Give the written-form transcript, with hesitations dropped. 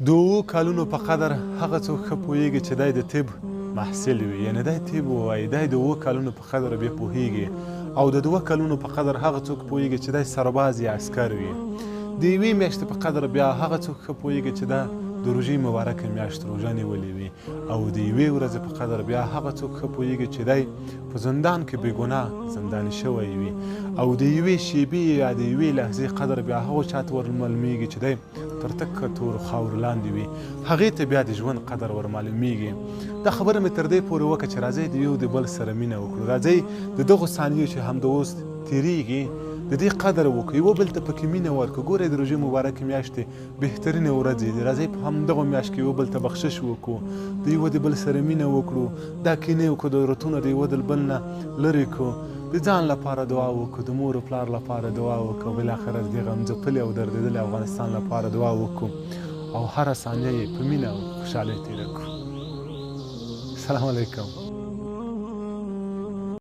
د اوو کالونو په قدر هغه څوک ښه پوهېږي چې دی د طب محصل وي، یعنې دی طب ووایي، دی د اوو کالونو په قدر بیا پوهېږي. او د دوه کلونو په قدر هغه څوک پوهېږي چې دی سرباز یا عسکر وي. د یوې میاشتې په قدر بیا هغه څوک ښه پوهېږي چې ده د روژې مبارکه میاشت روژه نیولې وي. او د یوې ورځې په قدر بیا هغه څوک ښه پوهېږي چې دی په زندان کې بې ګناه زنداني شوی وي. او د یوې شیبې یا د یوې لحظې قدر بیا هغو چاته ورمعلومېږي چې دی تر تکه تورو خاورو لاندې وي، هغې ته بیا د ژوند قدر ورمعلومېږي. دا خبره مې تر دې پورې وکړه چې راځئ د یو د بل سره مینه وکړو، راځئ د دغو ثانیو چې همدا اوس تېرېږي د دې قدر وکړو، یوه بل ته پکې مینه ورکړو. ګورئ د روژې مبارکې میاشتې بهترینې ورځې دي، راځئ په همدغو میاشت کې یوه بل ته بخشش وکړو، د یوه د بل سره مینه وکړو، دا کینې او کدورتونه د یوه د بل نه لرې کړو، د ځان لپاره دعا وکړو، د مور او پلار لپاره دعا وکړو، بالاخره د دې غمځپلي او دردېدلي افغانستان لپاره دعا وکړو او هره ثانیه یې په مینه او خوشحالۍ تېره کړو. السلام علیکم.